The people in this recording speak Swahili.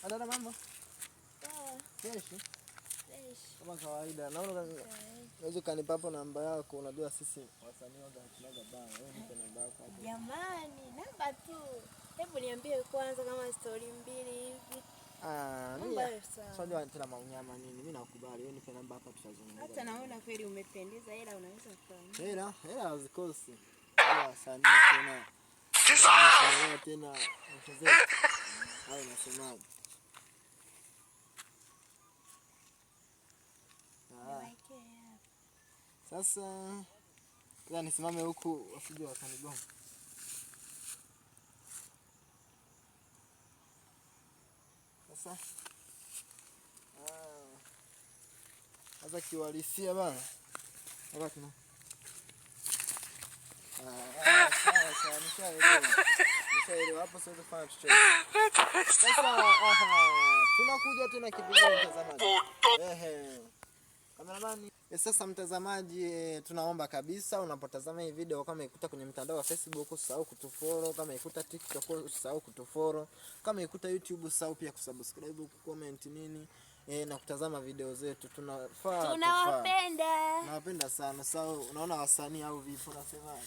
Dada, mambo? Poa. Fresh? Fresh. Kama kawaida. Naona unaweza kanipa hapo namba yako. Unajua sisi wasanii waga hatunaga baya. Wewe nipe namba yako hapo. Jamani, namba tu. Hebu niambie kwanza kama story mbili hivi. Ah, Mambo hayo sawa. Unajua tena maunyama nini? Mimi nakubali. Wewe nipe namba hapa tutazungumza. Hata naona kweli umependeza, ila unaweza kufanya. Hela, hela hazikosi. Hela wasanii tena. Wasanii tena. Hayo nasemaje? Sasa ila nisimame huku wasije wakanigonga. Sasa sasa kiuhalisia bana. Hapa tuna sawa sawa, nishaelewa. Nishaelewa hapo, siwezi kufanya chochote. Sasa tunakuja tena kipindi mtazamaji. Ehe. Kameramani. Sasa mtazamaji, tunaomba kabisa unapotazama hii video, kama ikuta kwenye mtandao wa Facebook usisahau kutufollow, kama ikuta TikTok usisahau kutufollow, kama ikuta YouTube usisahau pia kusubscribe, kucomment nini na kutazama video zetu. Tunafaa tunawapenda. Nawapenda sana. Sasa unaona wasanii au vipi unasema?